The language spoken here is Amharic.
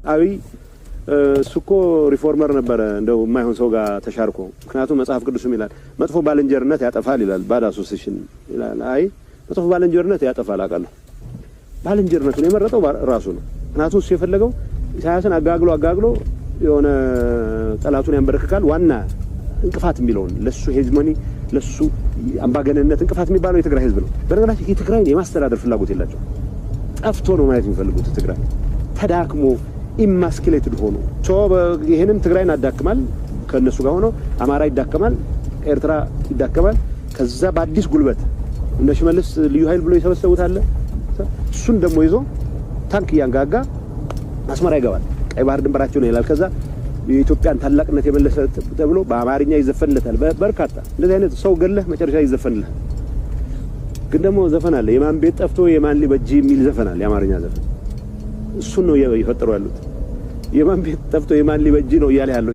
አብይ እሱ እኮ reformer ነበረ፣ እንደው የማይሆን ሰው ጋር ተሻርኮ። ምክንያቱም መጽሐፍ ቅዱስም ይላል መጥፎ ባልንጀርነት ያጠፋል ይላል፣ bad association ይላል። አይ መጥፎ ባልንጀርነት ያጠፋል አውቃለሁ። ባልንጀርነቱን የመረጠው ራሱ ነው። ምክንያቱም እሱ የፈለገው ኢሳያስን አጋግሎ አጋግሎ የሆነ ጠላቱን ያንበረክካል። ዋና እንቅፋት የሚለውን ለሱ hegemony፣ ለሱ አምባገነንነት እንቅፋት የሚባለው የትግራይ ህዝብ ነው። በነገራችን የትግራይን የማስተዳደር ፍላጎት የላቸው። ጠፍቶ ነው ማየት የሚፈልጉት። ትግራይ ተዳክሞ emasculated ሆኖ ይህንን ትግራይን አዳክማል። ከእነሱ ጋር ሆኖ አማራ ይዳከማል፣ ኤርትራ ይዳከማል። ከዛ በአዲስ ጉልበት እነ ሽመልስ ልዩ ኃይል ብሎ የሰበሰቡት አለ። እሱን ደግሞ ይዞ ታንክ እያንጋጋ አስመራ ይገባል። ቀይ ባህር ድንበራቸው ነው ይላል። ከዛ የኢትዮጵያን ታላቅነት የመለሰ ተብሎ በአማርኛ ይዘፈንለታል። በርካታ እንደዚህ አይነት ሰው ገለህ መጨረሻ ይዘፈንልሃል። ግን ደግሞ ዘፈን አለ፣ የማን ቤት ጠፍቶ የማን ሊበጅ የሚል ዘፈን አለ፣ የአማርኛ ዘፈን። እሱን ነው እየፈጠሩ ያሉት። የማን ቤት ጠፍቶ የማን ሊበጅ ነው እያለ ያለው።